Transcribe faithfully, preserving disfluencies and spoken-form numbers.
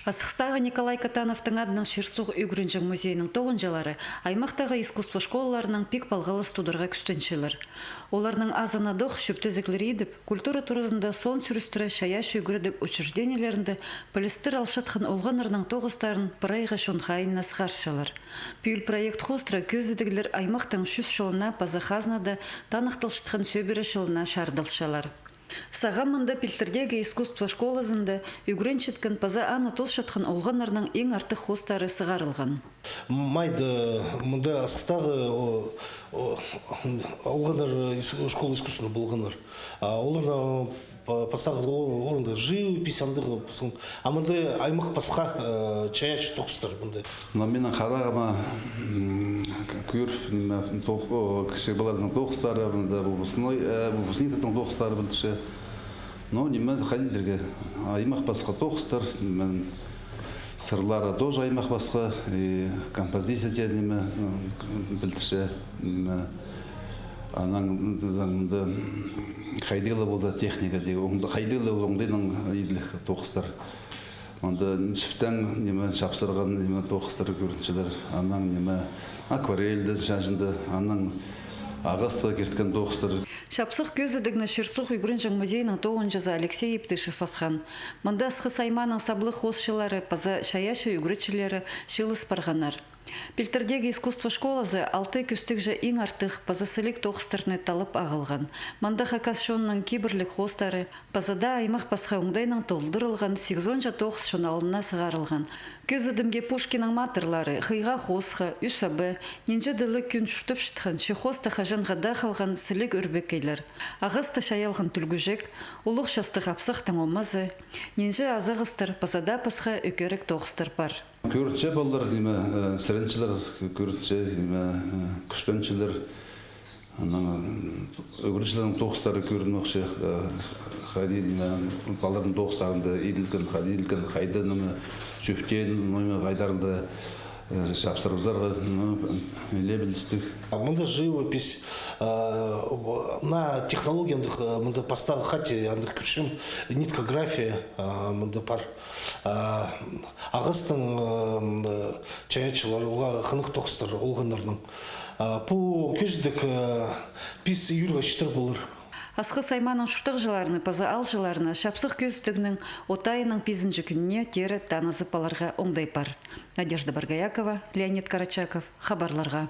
Асхыстағы Николай Катановтың адынаң чир-суғ ӱгренҷең музейнің тоғынҷылары аймахтағы искусство школаларынаң пик палғалыс тударға кӱстенчелер. Оларның азынадох чӧптезіглер идіп, культура туразында соон сӱрістіре чайаачы ӱгредіг учреждениелерінде пілістер алчатхан олғаннарның тоғыстарын прайға чон хайииннас сығарчалар. Пӱӱл проект хоостыра кӧзідіглер аймахтың чӱс чылына паза хазнада таныхталчатхан сӧбіре чылына чарыдылчалар. Сағам мында, Пилтірдегі искусство школазында ӱгренчеткен паза аны тоосчатхан олғаннарның иң артых хоостары сығарылған. Майда мында Асхыстағы, о, о, олғаннар, ис-, школа искусствоны полғаннар. А олар, а, па-, пастағы о-, орында живопись, андағ, пасха. А мында аймах пасха, э, чайаачы тоғыстар мында. Но минің харағыма, м, к-, кӧр, ниме, тоғ-, о, кічіг палаларның тоғыстары, мында выпускной, э, выпускниктің тоғыстары пілдірче. Но, ниме, хайди тирге, аймах пасха тоғыстар, ниме, сырлары тоже аймах пасха, и композиция те, ниме, м, пілдірче, ниме, анаң, мында, хайдағ ла полза техника, тигі, оңда-, хайдағ ла оңдайнаң иділіг тоғыстар. Анда чіптең, ниме, чапсырған, ниме, тоғыстар кӧрінчелер. Анаң, ниме, акварельді чачынды, анаң ағасты кирткен тоғыстар. Чапсых кӧзідігні чир-суғ ӱгренҷең музейнің тоғынҷызы Алексей Иптышев пасхан. Мында Асхыс аймааның саблығ хоосчылары паза чайаачы ӱгретчілері чыылыс парғаннар. Пилтірдегі искусство школазы алты кӧстігҷе иң артых паза сіліг тоғыстарны таллап ағылған. Мында хакас чонының кибірліг хоостары, паза даа аймах пасха оңдайнаң толдырылған сигізонҷа тоғыс чон алнына сығарылған. Кӧзідімге Пушкиннің матырлары, хыйға хоосха, ӱс аба, нинҷе дее кӱн чуртапчатхан, че хооста хаҷанға даа халған сіліг ӱрбекейлер, ағаста чайалған тӱлгӱҷек, улуғ частығ апсахтың омазы, нинҷе азағастар, паза даа пасха ӧкерек тоғыстар пар. Кӧрінче палалар, ниме, э, сіренчелер, кӧрінче, ниме, э, кӱстенчелер. Анаң, м, ӱгретчілернің тоғыстары кӧрінмеҷе, э, хайди, ниме, палаларның тоғыстарында иділген, хайди иділген, хайда, ниме, чӧптеен, ниме, хайдар ла, э, чапсырыбызарға, ниме, ле пілістіг. А мында живопись, э, на технология андағ, э, мында пастағы хати андағ кӧрчем, ниткография, э, мында пар. А, ағастың, э, чайаачылары, уғаа хынығ тоғыстар олғаннарның. А, пу кӧзідіг, э, пис июльға читіре полар. Асхыс аймааның чуртағҷыларына паза аалҷыларына чапсых кӧзідігнің от айының пизінҷі кӱніне теере танызып аларға оңдай пар. Надежда Боргоякова, Леонид Карачаков, хабарларға.